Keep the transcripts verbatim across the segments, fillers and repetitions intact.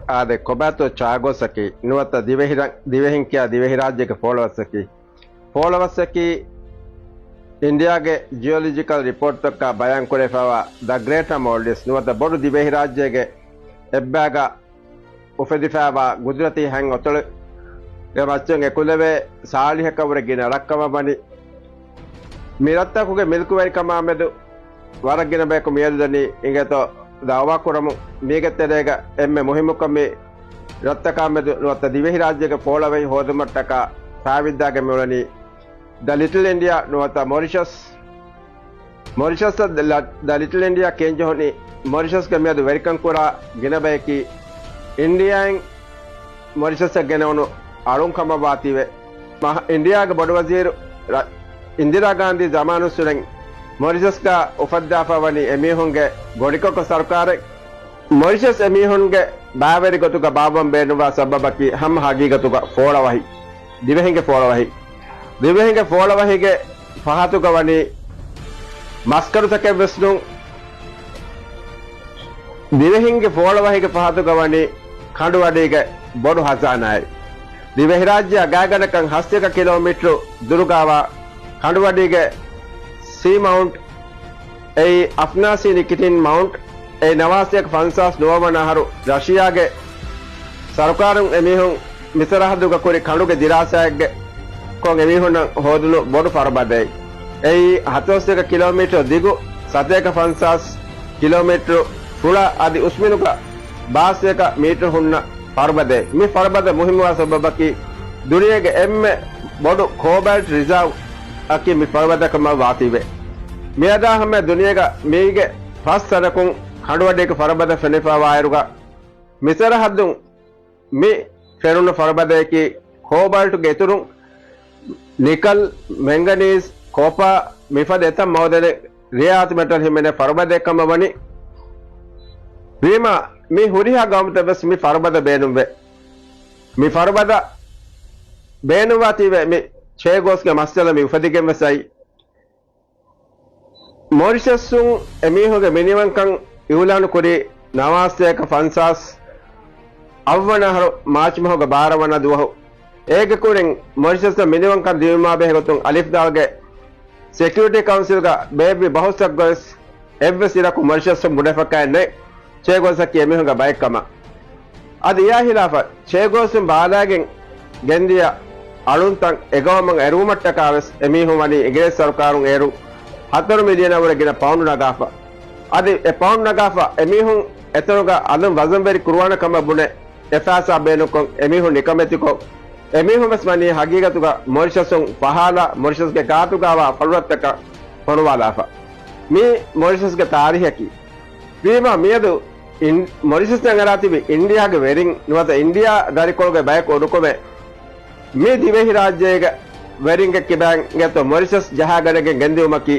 އާދެ، ކޮބާތޯ ޗާގޯސަކީ؟ ނުވަތަ ދިވެހިރަ-، ދިވެހިން ކިޔާ ދިވެހިރާއްޖޭގެ ފޯޅަވަސްއަކީ؟ ފޯޅަވަސްއަކީ އިންޑިއާގެ ޖިއޮލޮޖިކަލް ރިޕޯޓްތަކަށް ބަޔާންކުރެވިފައިވާ ދަ ގްރޭޓަ މޯލްޑިވްސް ނުވަތަ ބޮޑު ދިވެހިރާއްޖޭގެ އެއްބާގަ އުފެދިފައިވާ ގުދުރަތީ ހަތް އޮތޮޅުގެ މައްޗަށް އެކުލެވޭ ސާޅީހަކަށްވުރެ ގިނަ ރަށްކަމަށް ވަނީ. މި ރަށްތަކުގެ މިލްކުވެރިކަމާމެދު ވަރަށް ގިނަ ބަޔަކު މިއަދު ދަނީ އިނގޭތޯ ދައުވާކުރަމުން. މީގެ ތެރޭގަ އެންމެ މުހިއްމުކަން މި ރަށްތަކާމެދު ނުވަތަ ދިވެހިރާއްޖޭގެ ފޯޅަވަހި ހޯދުމަށްޓަކާ ފާވިއްދާގެން މިއުޅެނީ ދަ ލިޓްލް އިންޑިއާ ނުވަތަ މޮރިޝަސް. މޮރިޝަސް ދަ ލި-، ދަ ލިޓްލް އިންޑިއާ ކިޔަންޖެހުނީ މޮރިޝަސްގެ މިއަދު ވެރިކަން ކުރާ ގިނަ ބަޔަކީ އިންޑިއާއިން މޮރިޝަސްއަށް ގެނެވުނު އަޅުން ކަމަށް ވާތީވެ. މަހަ-، އިންޑިއާގެ ބޮޑުވަޒީރު ރަ-، އިންދިރާ ގާންދީ ޒަމާނުއްސުރެން މޮރިޝަސްގަ އުފައްދާފަ ވަނީ އެމީހުންގެ ގޮނޑިކޮށް ސަރުކާރެއް. މޮރިޝަސް އެމީހުންގެ ބައިވެރި ގޮތުގަ ބާއްވަން ބޭނުންވާ ސަބަބަކީ ހަމަ ހަގީގަތުގަ ފޯޅަވަހި. ދިވެހިންގެ ފޯޅަވަހި. ދިވެހިންގެ ފޯޅަވަހީގެ ފަހަތުގަ ވަނީ މަސްކަރުތަކެއްވެސް ނޫން. ދިވެހިންގެ ފޯޅަވަހީގެ ފަހަތުގަ ވަނީ ކަނޑުއަޑީގެ ބޮޑު ހަޒާނާއެއް. ދިވެހިރާއްޖެއަށް ގާތްގަނޑަކަށް ހަސަތޭކަ ކިލޯމީޓަރު ދުރުގަވާ ކަނޑުއަޑީގެ ސީ މައުންޓް، އެއީ އަފްނާސީ ނިކިޓިން މައުންޓް، އެއީ ނަވާސަތޭކަ ފަންސާސް ނުވަވަނަ އަހަރު ރަޝިޔާގެ ސަރުކާރުން އެމީހުން މި ސަރަހައްދުގަ ކުރި ކަނޑުގެ ދިރާސާއެއްގެ ކޮށް އެމީހުންނަށް ހޯދުނު ބޮޑު ފަރުބަދައެއް. އެއީ ހަތަރުސަތޭކަ ކިލޯމީޓަރު ދިގު، ސަތޭކަ ފަންސާސް ކިލޯމީޓަރު ފުޅާ އަދި އުސްމިނުގަ ބާސޭކަ މީޓަރު ހުންނަ ފަރުބަދައެއް. މި ފަރުބަދަ މުހިއްމުވާ ސަބަބަކީ ދުނިޔޭގެ އެންމެ ބޮޑު ކޯބަލްޓް ރިޒާވް އަކީ މި ފަރުބަދަ ކަމަށް ވާތީވެ. މިއަދާ ހަމަ ދުނިޔޭގަ މީގެ ފަސް ސަނަކުން ކަނޑުއަޑީގެ ފަރުބަދަ ފެނިފައިވާއިރުގަ މި ސަރަހައްދުން މި ފެނުނު ފަރުބަދަޔަކީ ކޯބަލްޓުގެ އިތުރުން ނިކަލް، މެންގަނީސް، ކޮޕާ މިފަދަ އެތައް މައުދަނެއް ރެއާ އާތު މެޓަލް ހިމެނޭ ފަރުބަދައެއް ކަމަށް ވަނީ. ވީމާ، މި ހުރިހާ ގައުމުތައް ވެސް މި ފަރުބަދަ ބޭނުންވޭ. މި ފަރުބަދަ ބޭނުންވާތީވެ މި ޗޭގޯސްގެ މައްސަލަ މި އުފެދިގެން ވެސް އައީ. މޮރިޝަސްއުން އެމީހުންގެ މިނިވަންކަން އިއުލާނުކުރީ ނަވާސަތޭކަ ފަންސާސް އަށްވަނަ އަހަރު މާޗް މަހުގެ ބާރަ ވަނަ ދުވަހު. އޭގެ ކުރިން މޮރިޝަސްއަށް މިނިވަންކަން ދިއުމާ ބެހޭ ގޮތުން އަލިފް ދާލްގެ ސެކިއުރިޓީ ކައުންސިލްގަ ބޭއްވި ބަހުސްއަށް ގޮސް އެއްވެސް އިރަކު މޮރިޝަސްއަށް ބުނެފަކާއެއް ނެތް ޗޭގޯސްއަކީ އެމީހުންގެ ބައެއް ކަމަށް. އަދި އެއާ ހިލާފަށް ޗޭގޯސްއިން ބާލާގެން ގެންދިޔަ އަޅުންތައް އެގައުމަށް އެރުވުމަށްޓަކާ ވެސް އެމީހުން ވަނީ އިނގިރޭސި ސަރުކާރުން އޭރު ހަތަރު މިލިއަނަށްވުރެ ގިނަ ޕައުންޑް ނަގާފަ. އަދި އެ ޕައުންޑް ނަގާފަ އެމީހުން އެތަނުގަ އަލުން ވަޒަންވެރި ކުރުވާނެ ކަމަށް ބުނެ އެ ފައިސާ ބޭނުންކޮށް އެމީހުން ނިކަމެތިކޮށް، އެމީހުން ވެސް ވަނީ ހަގީގަތުގަ މޮރިޝަސުން ފަހާލާ މޮރިޝަސްގެ ގާތުގަވާ ފަޅުރަށްތަކަށް ފޮނުވާލާފަ. މީ މޮރިޝަސްގެ ތާރީހަކީ. ވީމާ މިއަދު އިން-، މޮރިޝަސް އަނގަރާތިބި އިންޑިއާގެ ވެރިން ނުވަތަ އިންޑިއާ ދަރިކޮޅުގެ ބަޔަކު އޮޑުކޮމެ މި ދިވެހިރާއްޖޭގެ ވެރިންގެ ކިބައިން އިނގޭތޯ މޮރިޝަސް ޖަހާގަނެގެން ގެންދިއުމަކީ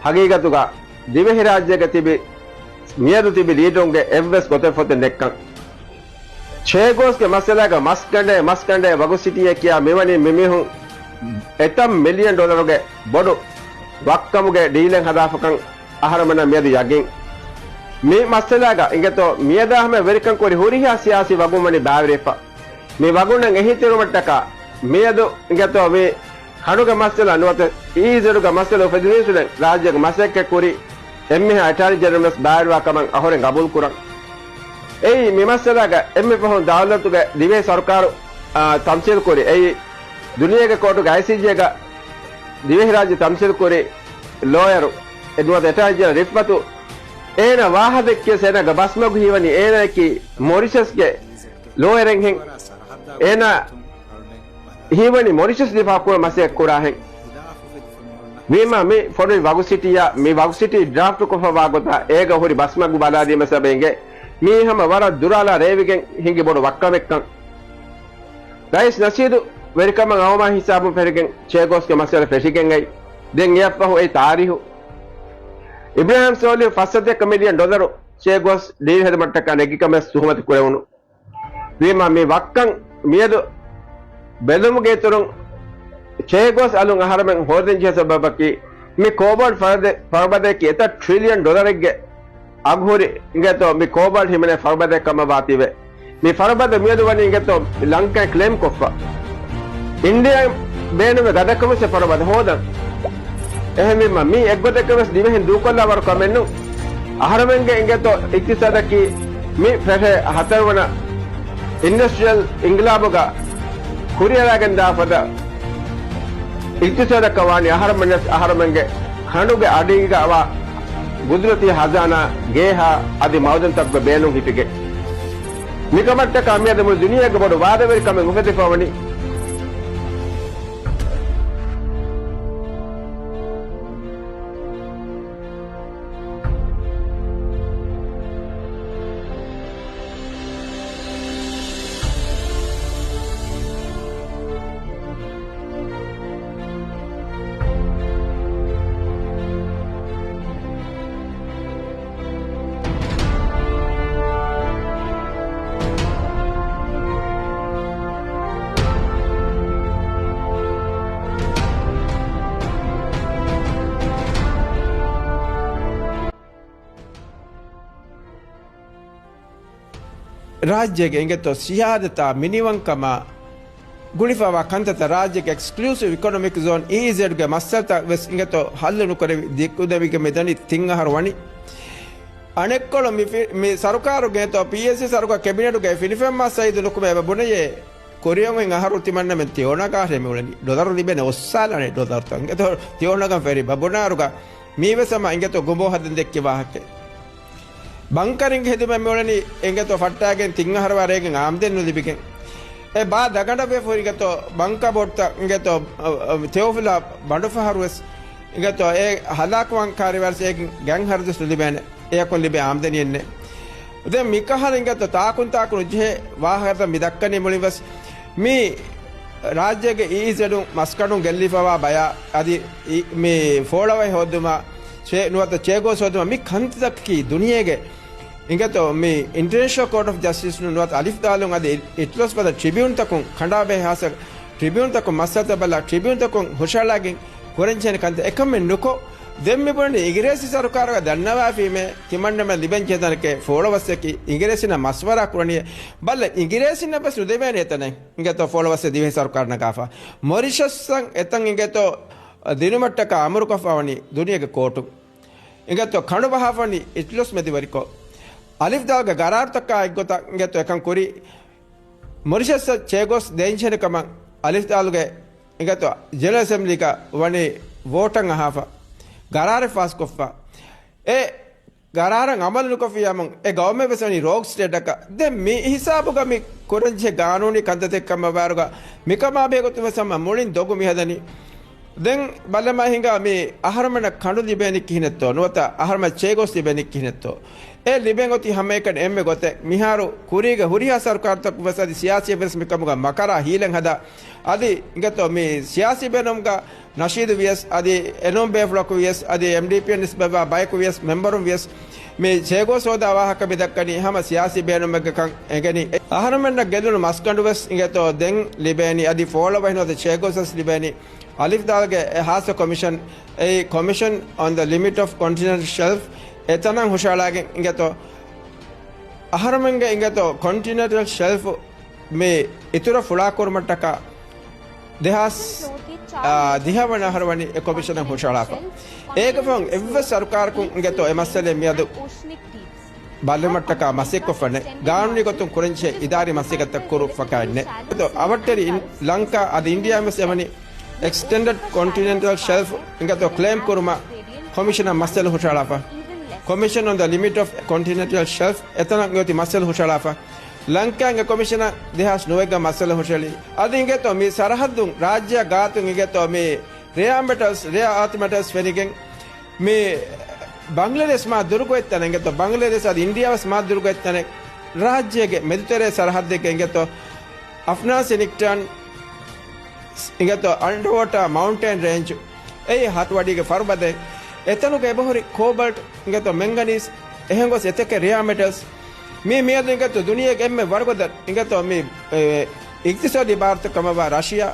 ހަގީގަތުގަ ދިވެހިރާއްޖޭގަ ތިބި މިއަދު ތިބި ލީޑަރުންގެ އެއްވެސް ގޮތެއް ފޮތެއް ނެއްކަން. ޗޭގޯސްގެ މައްސަލާގަ މަސްގަނޑޭ މަސްގަނޑޭ ވަގުސިޓީއޭ ކިޔާ މިވަނީ މިމީހުން އެތައް މިލިއަން ޑޮލަރުގެ ބޮޑު ވައްކަމުގެ ޑީލެއް ހަދާފަކަން އަހަރެމެންނަށް މިއަދު ޔަގީން. މި މައްސަލާގަ އިނގޭތޯ މިއަދާ ހަމަ ވެރިކަން ކުރި ހުރިހާ ސިޔާސީ ވަގުން ވަނީ ބައިވެރިވެފަ. މި ވަގުންނަށް އެހީތެރިވުމަށްޓަކާ މިއަދު އިނގޭތޯ މި ކަނޑުގެ މައްސަލަ ނުވަތަ އީޒެޑުގެ މައްސަލަ އުފެދި މީސުނެއް ރާއްޖޭގެ މަސައްކަތް ކުރި އެންމެހާ އެޓާނީ ޖެނެރަލް ވެސް ބައިވެރިވާ ކަމަށް އަހުރެން ގަބޫލު ކުރަން. އެއީ މި މައްސަލާގަ އެންމެ ފަހުން ދައުލަތުގެ ދިވެހި ސަރުކާރު، އާ، ތަމްސީލް ކުރި، އެއީ ދުނިޔޭގެ ކޯޓުގެ އައިސީޖޭގަ ދިވެހިރާއްޖެ ތަމްސީލް ކުރި ލޯޔަރު ނުވަތަ އެޓާނީ ޖެނެރަލް ރިފްއަތު، އޭނާ ވާހަކަ ދެއްކިޔަސް އޭނާގެ ބަސްމަގު ހީވަނީ އޭނާއަކީ މޮރިޝަސްގެ ލޯޔަރެއްހެން. އޭނާ ހީވަނީ މޮރިޝަސް ދިފާއުކުރަން މަސައްކަތް ކުރާހެން. ވީމާ މި ފޮނުވި ވަގުސިޓީއާ މި ވަގުސިޓީ ޑްރާފްޓްކޮށްފައިވާ ގޮތާ އޭގަ ހުރި ބަސްމަގު ބަލާދިޔަ މަސަބެ އިނގޭ މީ ހަމަ ވަރަށް ދުރާލާ ރޭވިގެން ހިނގި ބޮޑު ވައްކަމެއްކަން. ރައީސް ނަޝީދު ވެރިކަމަށް އައުމާ ހިސާބުން ފެށިގެން ޗޭގޯސްގެ މައްސަލަ ފެށިގެން އައި. ދެން އެއަށްފަހު އެ ތާރީހު. އިބްރާހިމް ސޯލިހު ފަސްސަތޭކަ މިލިއަން ޑޮލަރު ޗޭގޯސް ޑީލް ހެދުމަށްޓަކާ ނެގި ކަމެއް ތުހުމަތު ކުރެވުނު. ވީމާ މި ވައްކަން މިއަދު ބެލުމުގެ އިތުރުން ޗޭގޯސް އަލުން އަހަރެމެން ހޯދަން ޖެހޭ ސަބަބަކީ މި ކޯބަލްޓް ފަރުބަދަ-، ފަރުބަދައަކީ އެތައް ޓްރިލިއަން ޑޮލަރެއްގެ އަގުހުރި އިނގޭތޯ މި ކޯބަލްޓް ހިމެނޭ ފަރުބަދައެއް ކަމަށް ވާތީވެ. މި ފަރުބަދަ މިއަދު ވަނީ އިނގޭތޯ ލަންކާއިން ކްލެއިމް ކޮށްފަ. އިންޑިއާއިން ބޭނުމެއް ގަދަކަމަށް އެ ފަރުބަދަ ހޯދަން. އެހެންވީމަ، މީ އެއްގޮތަކަށް ވެސް ދިވެހިން ދޫކޮށްލާ ވަރު ކަމެއް ނޫން. އަހަރުމެންގެ އިނގޭތޯ އިޤްތިޞާދަކީ މި ފެށޭ ހަތަރުވަނަ އިންޑަސްޓްރިއަލް އިންޤިލާބުގަ ކުރިއަރާގެން ދާ ފަދަ އިޤްތިޞާދަކަށް ވާނީ. އަހަރުމެން ވެސް އަހަރުމެންގެ ކަނޑުގެ އަޑީގަ ވާ ގުދުރަތީ ހަޒާނާ، ގޭހާ އަދި މައުދަންތަކުގެ ބޭނުން ހިފިގެން. މިކަމަށްޓަކާ މިއަދު މުޅި ދުނިޔޭގެ ބޮޑު ވާދަވެރިކަމެއް އުފެދިފަ ވަނީ. ރާއްޖޭގެ އިނގޭތޯ ސިޔާދަތާ މިނިވަންކަމާ ގުޅިފަވާ ކަންތައްތައް ރާއްޖޭގެ އެކްސްކްލޫސިވް އިކޮނޮމިކް ޒޯން، އީއީޒެޑްގެ މައްސަލަތައް ވެސް އިނގޭތޯ ހައްލު ނުކުރެވި ދިގުދެވިގެން މިދަނީ ތިން އަހަރު ވަނީ. އަނެއްކޮޅު މި ފި-، މި ސަރުކާރުގެ އިނގޭތޯ ޕީއެސްސީ ސަރުކާރު ކެބިނެޓުގައި ފިނިފެންމާ ސައީދު ނުކުމެ އެބަ ބުނެޔޭ، ކުރިއަށް އޮތް އަހަރު ތިމަންނަމެން ތި އޮނަގާށޭ މިއުޅެނީ. ޑޮލަރު ލިބޭނެ އޮއްސާލާނެ ޑޮލަރުތައް. އިނގޭތޯ ތި އޮނަގަން ފެށި ބަބުނާރުގަ މީވެސް ހަމަ އިނގޭތޯ ގުނބޯ ހަދަން ދެއްކި ވާހަކައެއް. ބަންކަރިންގެ ހިދުމަތް މިއުޅެނީ އިނގޭތޯ ފައްޓާގެން ތިން އަހަރު ވާ ރޭގެން އާމްދަނީ ނުލިބިގެން. އެ ބާ ދަގަނޑަށް ވެފަ ހުރި އިނގޭތޯ ބަންކަ ބޯޓްތައް އިނގޭތޯ، އަ، އަ، ތެޔޮފިލާ ބަނޑުފަހަރު ވެސް އިނގޭތޯ އެ ހަލާކުވާން ކާރިވާރިސް އޭގެން ގަންހަރަދުސް ނުލިބޭނެ. އެޔަކުން ލިބޭ އާމްދަނީއެއް ނެތް. ދެން މިކަހަލަ އިނގޭތޯ ތާކުން ތާކުން ޖެހޭ ވާހަކަތައް މި ދައްކަނީ މުޅިން ވެސް މި ރާއްޖޭގެ އީއީޒެޑުން މަސްކަނޑުން ގެއްލިފަވާ ބަޔާ އަދި އި-، މި ފޯޅަވަހި ހޯދުމަށް ޗޭ-، ނުވަތަ ޗޭގޯސް ހޯދުމަށް މި ކަންތައްތަކަކީ ދުނިޔޭގެ އިނގޭތޯ މި އިންޓަރނޭޝަނަލް ކޯޓް އޮފް ޖަސްޓިސް ނުވަތަ އަލިފް ދާލުން އަދި އި-، އިޓްލޮސް ފަދަ ޓްރިބިއުންތަކުން ކަނޑާބެހޭ ހާއްސަ ޓްރިބިއުންތަކުން މައްސަލަތައް ބަލާ ޓްރިބިއުންތަކުން ހުށަހަޅާގެން ކުރަންޖެހޭނެ ކަންތައް އެކަމެއް ނުކޮށް، ދެން މި ބުނަނީ އިނގިރޭސި ސަރުކާރުގަ ދަންނަވާފީމޭ ތިމަންނަމެން ލިބެން ޖެހޭ ތަނެކޭ ފޯޅަވައްސަކީ އިނގިރޭސިންނަށް މަސްވަރާ ކުރަނީ. ބައްލަ އިނގިރޭސިންނަށް ވެސް ނުދެވޭނެ އެތަނެއް އިނގޭތޯ ފޯޅަވައްސަ ދިވެހި ސަރުކާރު ނަގާފަ. މޮރިޝަސްއަށް އެތަން އިނގޭތޯ ދިނުމަށްޓަކާ އަމުރުކޮށްފަ ވަނީ ދުނިޔޭގެ ކޯޓުން. އިނގޭތޯ ކަނޑު ބަހާފަ ވަނީ އިޓްލޮސް މެދުވެރިކޮށް. އަލިފް ދާލުގެ ގަރާރުތަކާ އެއްގޮތަށް އިނގޭތޯ އެކަން ކުރީ. މޮރިޝަސްއަށް ޗޭގޯސް ދޭންޖެހޭނެ ކަމަށް އަލިފް ދާލުގެ އިނގޭތޯ ޖެނެރަލް އެސެމްބްލީގަ ވަނީ ވޯޓަށް އަހާފަ، ގަރާރެއް ފާސްކޮށްފަ. އެ ގަރާރަށް އަމަލު ނުކޮށްފިޔާމުން އެ ގައުމެއް ވެސް ވަނީ ރޯގް ސްޓޭޓަކަށް. ދެން މި ހިސާބުގަ މި ކުރަންޖެހޭ ގާނޫނީ ކަންތައްތަކެއް ކަމަށް ވާއިރުގަ މިކަމާ ބެހޭގޮތުން ވެސް ހަމަ މުޅިން ދޮގު މިހަދަނީ. ދެން ބަލަމާ ހިނގާ މި އަހަރުމެންނަށް ކަނޑު ލިބޭނީ ކިހިނެއްތޯ؟ ނުވަތަ އަހަރުމެން ޗޭގޯސް ލިބޭނީ ކިހިނެއްތޯ؟ އެ ލިބެން އޮތީ ހަމައެކަނި އެންމެ ގޮތެއް. މިހާރު ކުރީގެ ހުރިހާ ސަރުކާރުތަކުން ވެސް އަދި ސިޔާސީ ވެސް މިކަމުގަ މަކަރާ ހީލަން ހަދާ. އަދި އިނގޭތޯ މި ސިޔާސީ ބޭނުމުގަ ނަޝީދު ވިޔަސް އަދި އެނޫން ބޭފުޅަކު ވިޔަސް އަދި އެމްޑީޕީއަށް ނިސްބަތްވާ ބަޔަކު ވިޔަސް މެމްބަރުން ވިޔަސް މި ޗޭގޯސް ހޯދާ ވާހަކަ މި ދައްކަނީ ހަމަ ސިޔާސީ ބޭނުމެއްގެ ކަން އެނގެނީ. އަހަރުމެންނަށް ގެއްލުނު މަސްގަނޑު ވެސް އިނގޭތޯ ދެން ލިބޭނީ. އަދި ފޯޅަވަހި ނުވަތަ ޗޭގޯސް ވެސް ލިބޭނީ. އަލިފް ދާލްގެ އެ ހާއްސަ ކޮމިޝަން، އެއީ ކޮމިޝަން އޮން ދަ ލިމިޓް އޮފް ކޮންޓިނެންޓަލް ޝެލްފް އެތަނަށް ހުށަހަޅާގެން އިނގޭތޯ އަހަރުމެންގެ އިނގޭތޯ ކޮންޓިނެންޓަލް ޝެލްފް މި އިތުރަށް ފުޅާކުރުމަށްޓަކާ ދެހާސް، އާ، ދިހަ ވަނަ އަހަރު ވަނީ އެ ކޮމިޝަނަށް ހުށަހަޅާފަ. އޭގެ ފަހުން އެއްވެސް ސަރުކާރަކުން އިނގޭތޯ އެ މައްސަލައެއް މިއަދު ބައްލަވުމަށްޓަކާ މަސައްކަތްކޮށްފަ ނެތް. ގާނޫނީ ގޮތުން ކުރަންޖެހޭ އިދާރީ މަސައްކަތްތައް ކުރު ފަކާއެއް ނެތް. އަވަށްޓެރި އިން-، ލަންކާ އަދި އިންޑިޔާ ވެސް އެވަނީ އެކްސްޓެންޑެޑް ކޮންޓިނެންޓަލް ޝެލްފް އިނގޭތޯ ކްލެއިމް ކުރުމަށް ކޮމިޝަނަށް މައްސަލަ ހުށަހަޅާފަ. ކޮމިޝަން އޮން ދަ ލިމިޓް އޮފް ކޮންޓިނެންޓަލް ޝެލްފް އެތަނަށް އޮތީ މައްސަލަ ހުށަހަޅާފަ. ލަންކާގެ ކޮމިޝަނަށް ދެހާސް ނުވައެއްގަ މައްސަލަ ހުށަހެޅި. އަދި އިނގޭތޯ މި ސަރަހައްދުން ރާއްޖެއާ ގާތުން އިނގޭތޯ މި ރެއާ މެޓަލްސް، ރެއާ އާތު މެޓަލްސް ފެނިގެން މި ބަނގްލަދޭޝް މާ ދުރުގޮތް ތަނެއް އިނގޭތޯ، ބަނގްލަދޭޝް އަދި އިންޑިޔާ ވެސް މާ ދުރުގޮތް ތަނެއް. ރާއްޖޭގެ މެދުތެރޭ ސަރަހައްދެއްގެ އިނގޭތޯ އަފްނާން ސިނިކްޓާން އިނގޭތޯ އަންޑަވޯޓާ މައުންޓޭން ރޭންޖް އެއީ ހަތު އަޑީގެ ފަރުބަދައެއް. އެތަނުގަ އެބަހުރި ކޯބަލްޓް އިނގޭތޯ މެންގަނީސް އެހެން ގޮސް އެތަކެއް ރެއާ މެޓަލްސް. މީ މިއަދު އިނގޭތޯ ދުނިޔޭގެ އެންމެ ވަރުގަދަ އިނގޭތޯ މި، އެ، އިގްތިސޯދީ ބާރުތައް ކަމަށްވާ ރަޝިޔާ،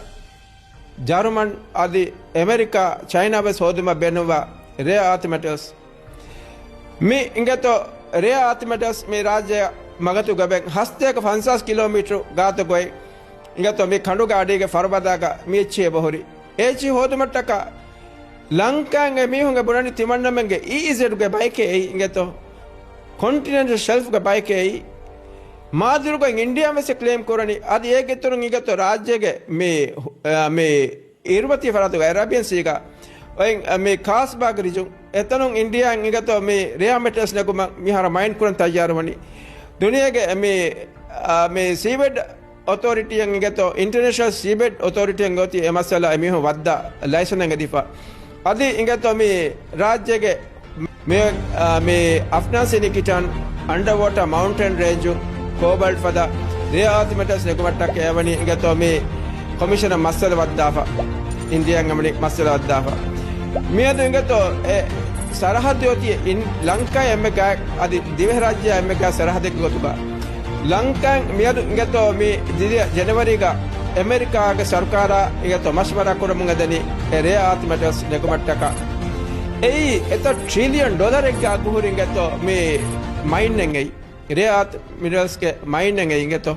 ޖަރުމަން އަދި އެމެރިކާ، ޗައިނާ ވެސް ހޯދުމަށް ބޭނުންވާ ރެއާ އާތު މެޓަލްސް. މި އިނގޭތޯ ރެއާ އާތު މެޓަލްސް މި ރާއްޖެއަށް މަގަތުގަ ބެން ހަސްތޭކަ ފަންސާސް ކިލޯމީޓަރު ގާތުގައި އިނގޭތޯ މި ކަނޑުގެ އަޑީގެ ފަރުބަދާގަ މި އެއްޗިހި އެބަހުރި. އެއްޗިހި ހޯދުމަށްޓަކާ ލަންކާއިން އެމީހުންގެ ބުނަނީ ތިމަންނަމެންގެ އީއީޒެޑްގެ ބައެކޭ އެއީ އިނގޭތޯ. ކޮންޓިނެންޓަލް ޝެލްފްގެ ބައެކޭ އެއީ. މާދުރުގަ އިންޑިޔާ ވެސް ކްލެއިމް ކުރަނީ. އަދި އޭގެ އިތުރުން އިނގޭތޯ ރާއްޖޭގެ މި، އަ، މި އިރުމަތީ ފަރާތުގަ އެރޭބިއަން ސީގަ އޮތް މި ކާސްބާގް ރިޖުން އެތަނުން އިންޑިޔާއިން އިނގޭތޯ މި ރެއާ މެޓަލްސް ނެގުމަށް މިހާރު މައިން ކުރަން ތައްޔާރުވަނީ. ދުނިޔޭގެ މި، އާ، މި ސީބެޑް އޮތޯރިޓީއަށް އިނގޭތޯ، އިންޓަރނޭޝަނަލް ސީބެޑް އޮތޯރިޓީއަށް އޮތީ އެ މައްސަލަ އެމީހުން ވައްދާ ލައިސަން އެނގެދީފަ. އަދި އިނގޭތޯ މި ރާއްޖޭގެ މި، އާ، މި އަފްނާން ސިނިކިޓާން އަންޑަރ ވޯޓާ މައުންޓެން ރޭންޖު ކޯބަލްޓް ފަދަ ރެއާ އާތު މެޓަލްސް ނެގުމަށްޓަކައި އެވަނީ އިނގޭތޯ މި ކޮމިޝަނަށް މައްސަލަ ވައްދާފަ. އިންޑިޔާއިން އެމަނި މައްސަލަ ވައްދާފަ. މިއަދު އިނގޭތޯ އެ ސަރަހައްދު އޮތީ އިން، ލަންކާ އެންމެ ގާތް އަދި ދިވެހިރާއްޖެ އެންމެ ގާތް ސަރަހައްދެއްގެ ގޮތުގަ. ލަންކާއިން މިއަދު އިނގޭތޯ މި ދިރިޔަ ޖެނަވަރީގަ އެމެރިކާގެ ސަރުކާރާ އިނގޭތޯ މަޝްވަރާ ކުރަމުން އެދެނީ އެ ރެއާ އާތު މެޓަލްސް ނެގުމަށްޓަކާ. އެއީ އެތައް ޓްރިލިއަން ޑޮލަރެއްގެ އަގުހުރި އިނގޭތޯ މި މައިންއެއް އެއީ. ރެއާ އާތު މިނަރަލްސްގެ މައިންއެއް އެއީ އިނގޭތޯ.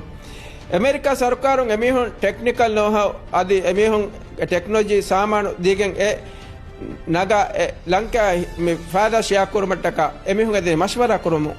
އެމެރިކާ ސަރުކާރުން އެމީހުން ޓެކްނިކަލް ނޯހައު އަދި އެމީހުން ޓެކްނޮލޮޖީ ސާމާނު ދީގެން އެ ނަގާ އެ ލަންކާ މި ފައިދާ ޝެއާ ކުރުމަށްޓަކާ އެމީހުން އެދެނީ މަޝްވަރާ ކުރުމުން.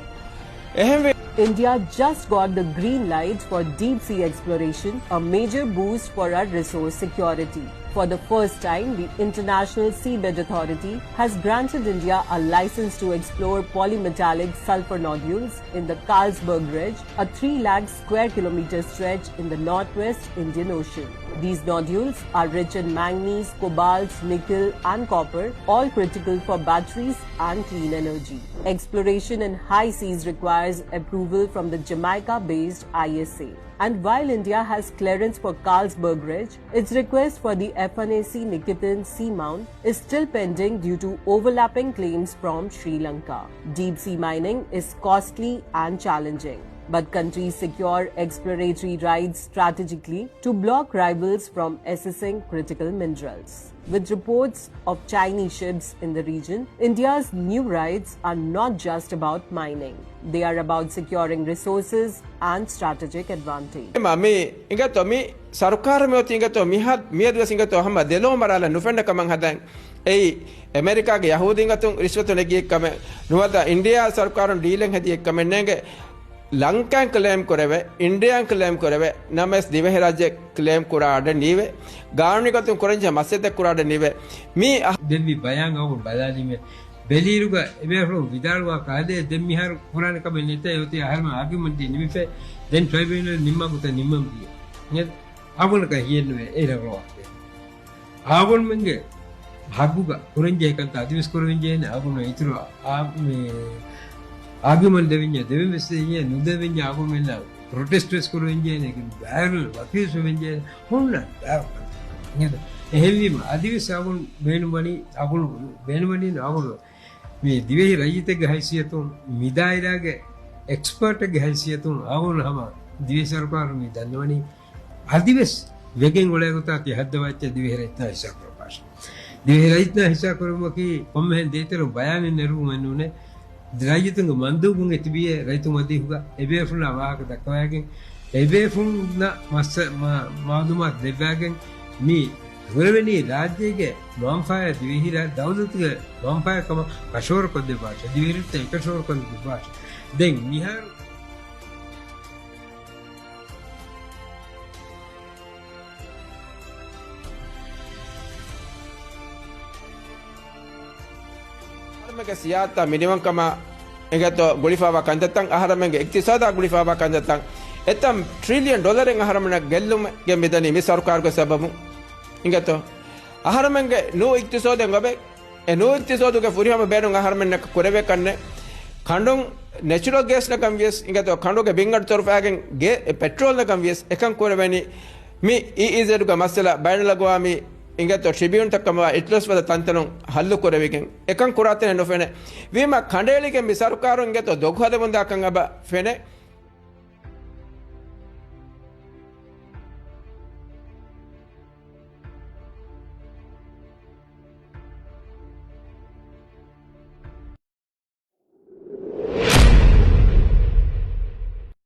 އެހެންވެ، India just got the green light for deep sea exploration, a major boost for our resource security. For the first time, the International Seabed Authority has granted India a license to explore polymetallic sulfur nodules in the Carlsberg Ridge, a three lakh square kilometer stretch in the northwest Indian Ocean. These nodules are rich in manganese, cobalt, nickel, and copper, all critical for batteries and clean energy. Exploration in high seas requires approval from the Jamaica-based I S A. And while India has clearance for Carlsberg Ridge, its request for the F N A C Nikitan seamount is still pending due to overlapping claims from Sri Lanka. Deep sea mining is costly and challenging, but countries secure exploratory rights strategically to block rivals from accessing critical minerals. With reports of Chinese ships in the region, India's new rights are not just about mining. They are about securing resources and strategic advantage. މި އިނގޭތޯ މި ސަރުކާރު މި އޮތީ އިނގޭތޯ މިހާ، މިއަދުވެސް އިނގޭތޯ ހަމަ ދެލޯ މަރާލަ ނުފެންނަ ކަމަށް ހަދަން. އެއީ އެމެރިކާގެ ޔަހޫދީން އަތުން ރިޝްވަތު ނެގި އެއްކަމެއް ނުވަތަ އިންޑިޔާ ސަރުކާރުން ޑީލެއް ހެދި އެއްކަމެއް ނޭނގެ. ލަންކާއިން ކްލެއިމް ކުރެވޭ، އިންޑިޔާއިން ކްލެއިމް ކުރެވޭ، ނަމަވެސް ދިވެހިރާއްޖެ ކްލެއިމް ކުރާ އަޑެއް ނީވޭ. ގާނޫނީ ގޮތުން ކުރަންޖެހޭ މަސައްކަތް ކުރާ އަޑެއް ނީވޭ. މީ އަ، ދެން މި ބަޔާން އަޅުގަނޑު ބަލާލީމޭ. ބެލީރުގަ އެބޭފުޅުން ވިދާޅުވާ ކަހަލަ ދެން މިހާރު ކުރާނެ ކަމެއް ނެތޭ. އޮތީ އަހަރުމެން އާގިއުމަން ދިޔަ ނިމިފައި. ދެން ޓްރައިބިއުނަލް ނިންމާ ގޮތަށް ނިންމަން ދިޔަ. އަޅުގަނޑަކަށް ހިޔެއްނުވޭ އޭރަށް ރޮވާކަށް. އަޅުގަނޑުމެންގެ ހައްގުގަ ކުރަންޖެހޭ ކަންތައް އަދިވެސް ކުރެވެންޖެހޭނެ. އަޅުގަނޑު އިތުރު އާ، މި، އާގިއުމަން ދެވެންޏާ ދެވެން ވެސް ދެވެންޏާ އަޅުގަނޑުމެންނަށް ޕްރޮޓެސްޓް ވެސް ކުރެވެންޖެހޭނެ. ބައިވެރި ވަކީލްސް ވެވެންޖެހޭނެ. ހުންނަ ބައިވަރު ކަންތައް. އެހެންވީމަ އަދިވެސް އަޅުގަނޑު ބޭނުންވަނީ، އަޅުގަނޑު ބޭނުންވަނީ އަޅުގަނޑު މި ދިވެހި ރައްޔިތެއްގެ ހައިސިއްޔަތުން، މި ދާއިރާގެ އެކްސްޕާޓެއްގެ ހައިސިއްޔަތުން އަޅުގަނޑު ހަމަ ދިވެހި ސަރުކާރުން މި ދަންނަވަނީ. އަދިވެސް ވެގެން އުޅޭ ގޮތާ ތި ހައްދަވާ އެއްޗެއް ދިވެހި ރައްޔިތުންނާ ހިސާބު ކުރައްވާށޭ. ދިވެހި ރައްޔިތުންނާ ހިސާބު ކުރުމަކީ ކޮންމެހެން ދޭތެރެއިން ބަޔާނެއް ނެރުވުމެއް ނޫނޭ. ރައްޔިތުންގެ މަންދޫބުން އެ ތިބީ ރައްޔިތު މަޖިލީހުގަ އެބޭފުޅުންނާ ވާހަކަ ދައްކަވައިގެން، އެބޭފުޅުންނަށް މައްސަ-، މަ-، މައުލޫމާތު ދެއްވައިގެން މި ކުރެވެނީ ރާއްޖޭގެ މަންފާއާ ދިވެހި ރާ-، ދައުލަތުގެ މަންފާއާ ކަމަށް ކަށަވަރު ކޮށްދެއްވާށޭ. ދިވެހިރައްޔިތުން އެކަށަވަރު ކޮށްދެއްވާށޭ. ދެން މިހާރު އަހަރެމެންގެ ސިޔާސަތާ މިނިވަންކަމާ އިނގޭތޯ ގުޅިފައިވާ ކަންތައްތައް، އަހަރެމެންގެ އިގްތިސާދާ ގުޅިފައިވާ ކަންތައްތައް، އެތައް ޓްރިލިއަން ޑޮލަރެއް އަހަރެމެންނަށް ގެއްލުމެއް މިދަނީ މި ސަރުކާރުގެ ސަބަބުން. އިނގޭތޯ އަހަރެމެންގެ ނޫ އިގްތިސޯދެއް އޮބެ، އެ ނޫ އިގްތިސޯދުގެ ފުރިހަމަ ބޭނުން އަހަރެމެންނަކަށް ކުރެވޭ ކަންނެއް. ކަނޑުން ނެޗުރަލް ގޭސް ނަކަން ވިޔަސް އިނގޭތޯ، ކަނޑުގެ ބިންގަނޑު ތޮރުފައިގެން ގޭ-، ޕެޓްރޯލް ނަކަން ވިޔަސް އެކަން ކުރެވެނީ. މި އީއީޒެޑުގެ މައްސަލަ ބައިނަލްއަގުވާމީ އިނގޭތޯ ޓްރިބިއުންތައް ކަމަށްވާ އިތުލަސް ފަދަ ތަންތަނުން ހައްލު ކުރެވިގެން އެކަން ކުރާތަނެއް ނުފެނޭ. ވީމާ ކަނޑައެޅިގެން މި ސަރުކާރުން އިނގޭތޯ ދޮގު ހަދަމުންދާކަން އެބަ ފެނޭ.